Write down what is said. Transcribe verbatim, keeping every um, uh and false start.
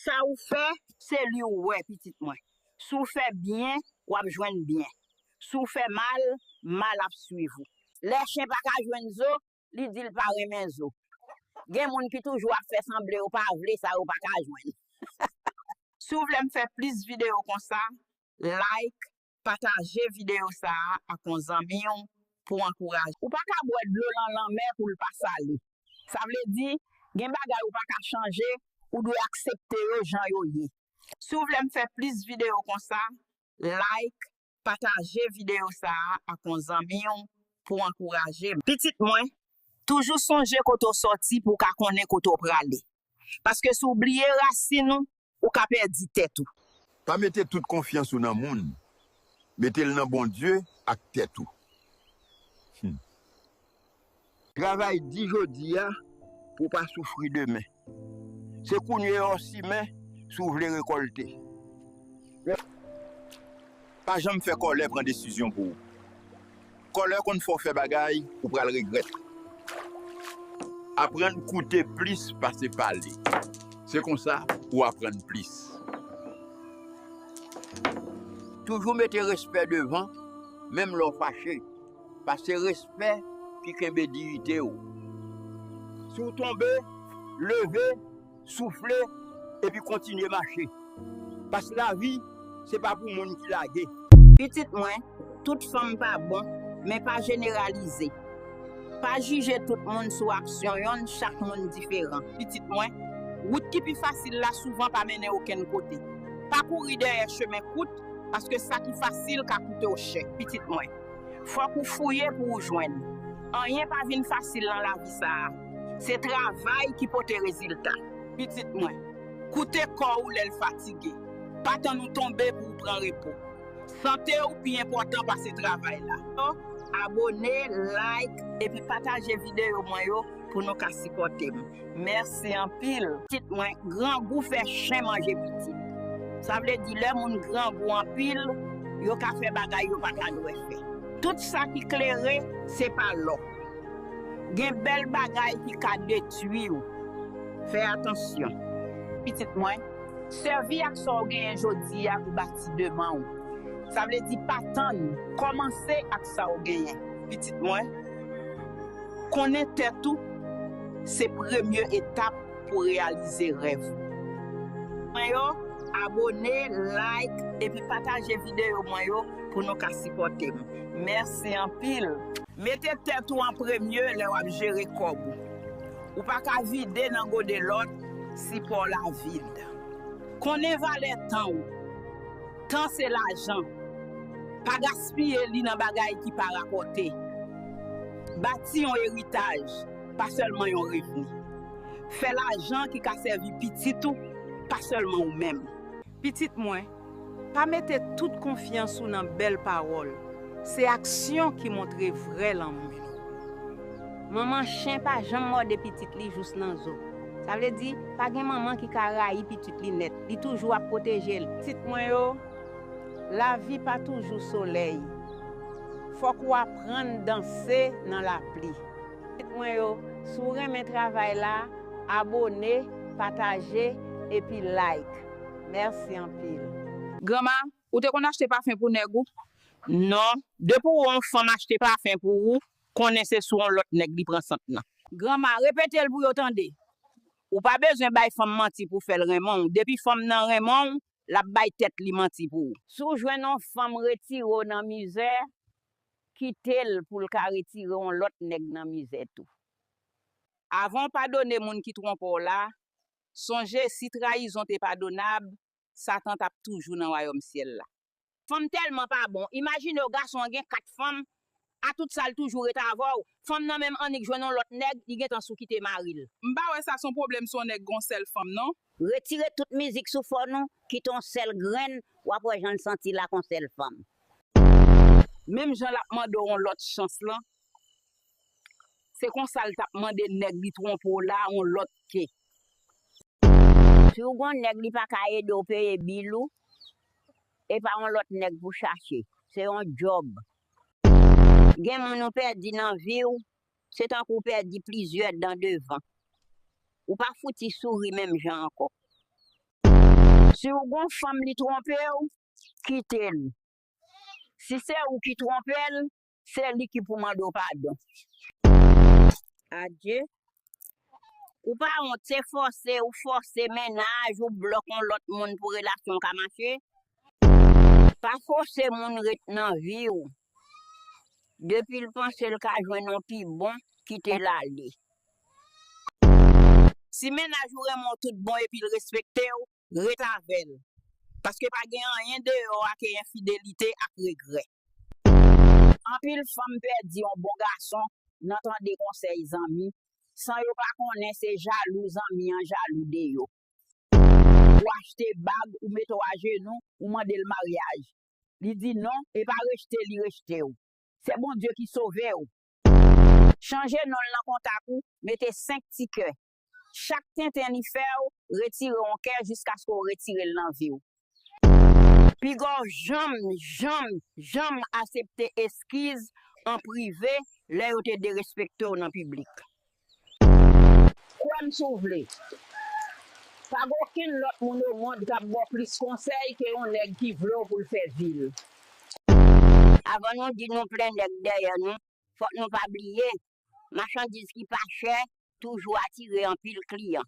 Sa ou fè, se li ou wè, pitit mwen. Si w fè byen, w ap jwenn byen. Si w fè mal, mal ap swiv ou. Lè chen pa ka jwenn zo, li di l pa renmen zo. Gen moun ki toujou ap fè sanble yo pa vle sa yo pa ka jwenn. Si w vle m fè plis videyo konsa, like, pataje videyo sa a ak yon zanmi w pou ankouraje. Ou pa ka bwè dlo nan lanmè pou l pa sale. Sa vle di, gen bagay ou pa ka chanje, ou dwe aksepte yo jan yo ye. Si w vle m fè plis videyo konsa, like, pataje videyo sa a ak yon zanmi w pou ankouraje m. Pitit mwen, toujou sonje kote w sòti pou w ka konnen kote w prale. Paske si w bliye rasin ou, ou ka pèdi tèt ou. Pa mete tout konfyans ou nan moun. Mete l nan Bondye ak tèt ou. Hmm. Travay di jodi a pou w pa soufri demen. Se kounye a w simen si w vle rekòlte. Pa janm fè kòlè pran desizyon pou ou. Kòlè konn fè w fè bagay ou pral regrèt. Aprann koute plis pase pale. Se konsa ou aprann plis. Toujou mete respè devan, menm lè w fache. Paske se respè ki kenbe diyite w. Si w tonbe, leve, soufle, epi kontinye mache. Paske lavi, se pa pou moun ki lage. Pitit mwen, tout fanm pa bon, men pa jeneralize. Pa jije tout moun sou aksyon yonn, chak moun diferan. Pitit mwen, wout ki pi fasil la souvan pa mennen okenn kote. Pa kouri dèyè chemen kout, paske sa ki fasil ka koute w chè. Pitit mwen, fòk ou fouye pou ou jwenn. Anyen pa vin fasil nan lavi sa a. Se travay ki pote rezilta. Pitit mwen, koute kò w lè l fatige. Pa tann ou tonbe pou ou pran repo. Sante w pi enpòtan pase travay la. Abone, like, epi pataje videyo mwen yo pou nou ka sipòte m. Mèsi anpil. Pitit mwen, grangou fè chen manje pitit. Sa vle di lè moun grangou anpil, yo ka fè bagay yo pa ta dwè fè. Tout sa ki klere, se pa lò. Gen bèl bagay ki ka detwi w. Fè atansyon. Pitit mwen, sèvi ak sa w genyen jodi a pou bati demen w. Sa vle di pa tann, kòmanse ak sa w genyen. Pitit mwen, konnen tèt ou se premye etap pou reyalize rèv ou. Mwen yo, abone, like, epi pataje videyo mwen yo pou nou ka sipòte m. Mèsi anpil. Mete tèt ou an premye lè w ap jere kòb ou. Ou pa ka vide nan gode lòt si pa w la vid. Konnen valè tan ou. Tan se lajan. Pa gaspiye li nan bagay ki pa rapòte. Bati yon eritaj, pa sèlman yon revni. Fè lajan ki ka sèvi pitit ou, pa sèlman ou menm. Pitit mwen, pa mete tout konfyans ou nan bèl pawòl. Se aksyon ki montre vrè lanmou. Manman chen pa janm mòde pitit li jous nan zo. Sa vle di, pa gen manman ki ka rayi pitit li nèt. Li toujou ap pwoteje l. Pitit mwen yo, lavi pa toujou solèy. Fòk ou aprann danse nan lapli. Pitit mwen yo, si w renmen travay la, abone, pataje, epi like. Mèsi anpil. Granma, ou te konn achte pafen pou nèg ou? Non. Depi w wè yon fanm achte pafen pou ou, konnen se sou yon lòt nèg li pran sant lan. Granma, repete l pou yo tande. Ou pa bezwen bay fanm manti pou fè l renmen w. Depi fanm nan renmen w, l ap bay tèt li manti pou ou. Si w jwenn yon fanm retire w nan mizè, kite l pou l ka retire yon lòt nèg nan mizè tou. Avan w padone moun ki twonpe w la, sonje si trayizon te padonab, Satan t ap toujou nan wayòm syèl la. Fanm tèlman pa bon. Imajine w gason an gen kat fanm, a tout sa l toujou ret avè w. Fanm nan menm annik jwenn yon lòt nèg, li gentan sou kite mari l. M pa wè sa se yon pwoblèm si yon nèg gen yon sèl fanm non. Retire tout mizik sou fòn ou, kite yon sèl grenn, w ap wè jan l santi l ak yon sèl fanm. Menm jan l ap mande w yon lòt chans lan, se konsa l t ap mande nèg li twonpe w la yon lòt ke. Si w gon nèg li pa ka ede w peye bil ou, e pa yon lòt nèg pou chache. Se yon djòb. Gen moun ou pèdi nan vi w, se tankou w pèdi plizyè dan devan. Ou pa fouti souri menm jan ankò. Si w gon fanm li twonpe w, kite l. Si se ou ki twonpe l, se li ki pou mande w padon. Adye. Ou pa wont, se fòse ou fòse mennaj ou blòk yon lòt moun pou relasyon w ka mache? Pa fòse moun ret nan vi w. Depi l panse l ka jwenn yon pi bon, kite l ale. Si mennaj ou renmen w tout bon epi l respekte w, ret avè l. Paske pa gen anyen deyò a ke enfidelite ak regrè. Anpil fanm pèdi yon bon gason nan tande konsèy zanmi, san yo pa konnen se jalou zanmi an jalou de yo. Ou achte bag, ou mete w ajenou, ou mande l maryaj. Li di non, e pa rejte li rejte w. Se Bondye ki sove w. Chanje non l nan kontak ou, mete senk ti kè. Chak tenten li fè w, retire yon kè jiskaske w retire l nan vi w. Piga w janm, janm, janm aksepte eskiz an prive lè yo te derespekte w nan piblik. Kwè m si w vle. Pa gen okenn lòt moun o mond k ap ba w plis konsèy ke yon nèg ki vle w pou l fè vi l. Avan nou di nou plen nèg dèyè nou, fòk nou pa bliye, machandiz ki pa chè toujou atire anpil kliyan.